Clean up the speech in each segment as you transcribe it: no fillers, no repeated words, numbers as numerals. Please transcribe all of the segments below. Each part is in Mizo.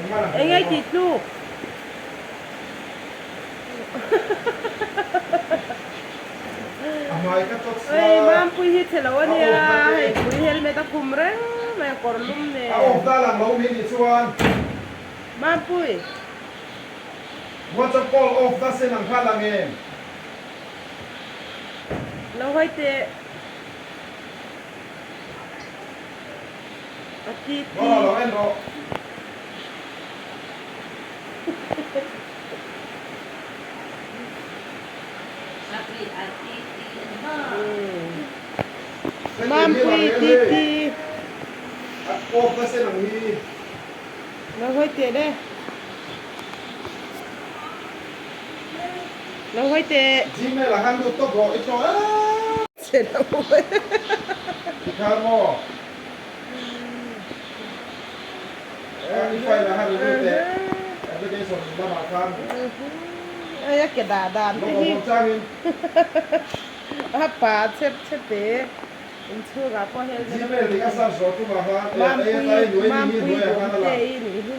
Eng nge tih tluk? Hei Mampui hi chhe lo a nia, hei pui helmet a khum reng mai a kawr lum nen. Mampui. Lo hawi teh. A ti ti. Mampui ti ti. Lo hawi teh le. Lo hawi teh. Gmail ah khan lut tawp rawh i tawh em. Che lo hawi. Tikhan maw? I file ah khan lut teh. Application lamah khan. Ei a ke dah dan te hi. Lawm changin. A pa chep chep e. Inchhungah pawh helmet a Gmail tih ka search zawh tumah khan Mampui Mampui Duhte i nih hi.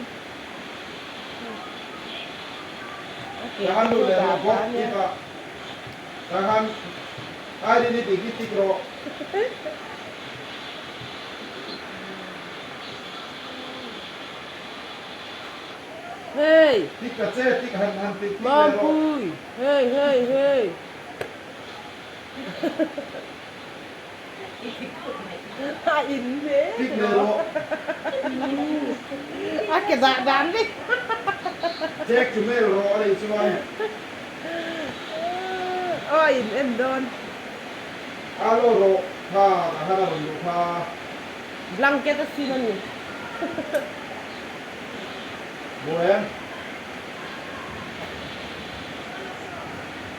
A ke chu dah pah a nia. Hey! Mampui! Hey hey hey! A in hle tiraw? A ke dah dan ni. Check chu mail rawh a nih chuan. Aw a in en dawn. Alo rawh kha tah khan a rawn luh kha. Blanket a sin a ni. Maw em?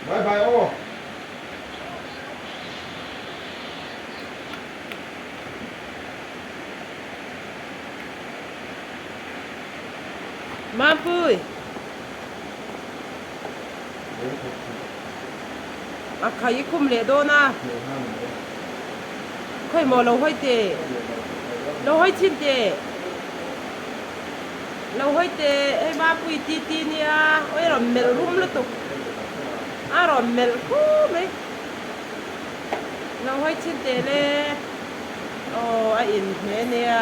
Bye bye aw. Mampui. A khai i khum leh dawn a. Khawi maw lo hawi teh. Lo hawi chhin teh. Lo hawi teh hei Mampui ti ti nia awi a rawn melh rum lutuk. A rawn melh khu mai. Lo hawi chhin teh le. Aw a inhmeh nia.